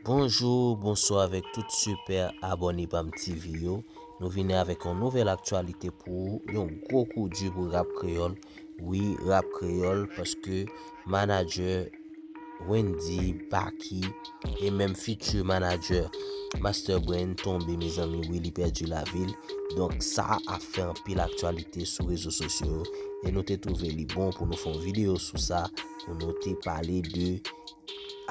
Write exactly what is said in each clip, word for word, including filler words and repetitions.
Bonjou, bonswa avèk tout sipè abòne Pam T V yo. Nou vini avèk yon nouvèl aktyalite pou ou, yon gwo kou di pou rap kreyòl. Wi, rap kreyòl, paske manadjè Wendy, Baky, e menm future manager Master Brain tonbe, mezanmi, wi, li pèdi lavi l. Donk, sa ap fè anpil aktyalite sou rezo sosyo yo, e nou te twouve li bon pou nou fè yon videyo sou sa, pou nou te pale de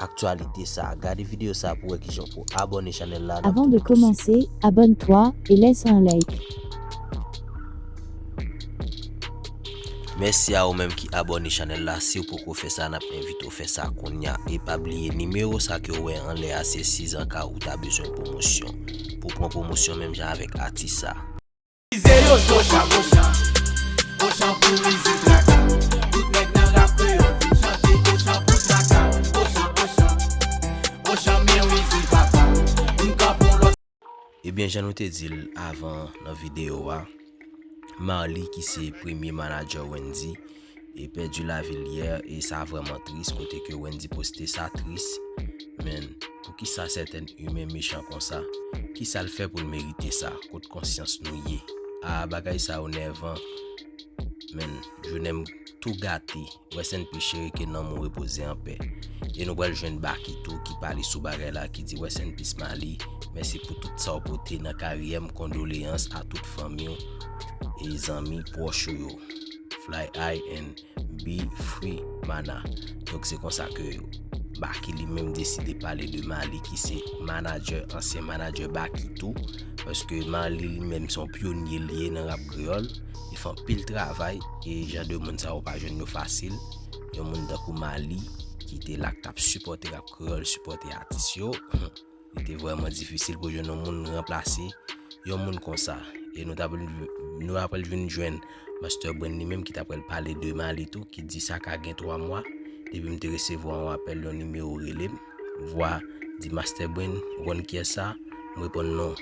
aktyalite sa. Gade videyo sa pou wè kijan pou abòne chanèl la. N ap Avant de tou pase. Commencer, abonne-toi et laisse un like. Mèsi a ou menm ki abòne chanèl la. Si w poko fè sa, n ap envite w fè sa kounye a. E pa bliye nimewo sa ke w wè anlè a, se si an ka ou ta bezwen pwomosyon. Pou pran pwomosyon menm jan avèk atis sa. Vize yo, Ochan, Ochan. Ochan pou mizik traka. Tout nèg nan rap kreyòl vin chante Ochan pou traka. Ochan, Ochan. Ochan men wizi papa. M kanpe yon lòt. Ebyen, jan nou te di l avan nan videyo a, Marly, ki se premye manadjè Wendy, e pèdi lavi l yè, e sa vrèman tris, kote ke Wendy poste sa tris. Men, poukisa sèten imen mechan konsa? Kisa l fè pou l merite sa? Kot konsyans nou ye? A, bagay sa yo nèvan. Men, jounen m tou gate. Rest in peace, cheri, ke nanm ou repoze an pè. E nou pral jwenn Baky tou ki pale sou bagay la, ki di rest in peace Marly, mèsi pou tout sa w pote nan karyè m, kondoleyans a tout fanmi w e zanmi pwòch ou yo. Fly high and be free, mana. Donk se konsa ke Baky li menm deside pale de Marly ki se manadjè, ansyen manadjè Baky tou, paske Marly li menm se yon pyonye li ye nan rap kreyòl. Li fè anpil travay, e jan de moun sa yo pa jwenn yo fasil. Yon moun tankou Marly, ki te la k t ap sipòte rap kreyòl, sipòte atis yo, li te vrèman difisil pou jwenn yon moun ranplase yon moun konsa. E nou ta pral, nou ta pral vin jwenn Master Brain li menm ki ta pral pale de Marly tou, ki di sa ka gen twa mwa depi m te resevwa yon apèl, yon nimewo rele m. Vwa di Master Brain, ou konn kiyès sa? M reponn non.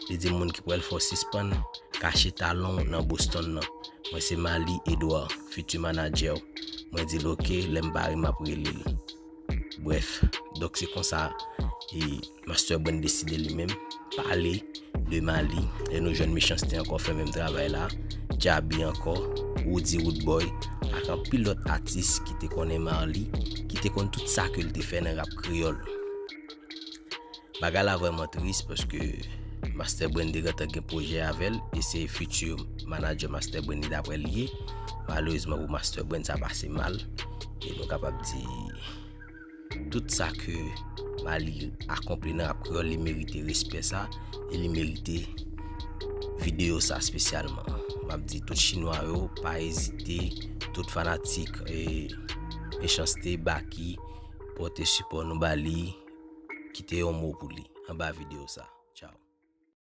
Li di m moun ki pral fè w sispann kache talon w nan Boston nan. Mwen se Marly Edouard, future manager w. Mwen di l oke, lè m pare m ap rele l. Brèf, donk se konsa, e Master Brain deside li menm pale de Marly, e nou jwenn Mechanste ankò fè menm travay la, Djaby ankò, Roody Roodboy, ak anpil lòt atis ki te konnen Marly, ki te konn tout sa ke l te fè nan rap kreyòl. Bagay la vrèman tris paske Master Brain te gentan gen pwojè avè l, e se future manager Master Brain li daprè l ye. Malerezman pou Master Brain, sa pase mal. E nou kapab di tout sa ke Marly akonpli nan rap kreyòl, li merite respè sa, e li merite videyo sa espesyalman. M ap di tout chinwa yo, pa ezite, tout fanatik, e Mechanste, Baky, pote sipò nou ba li, kite yon mo pou li anba videyo sa.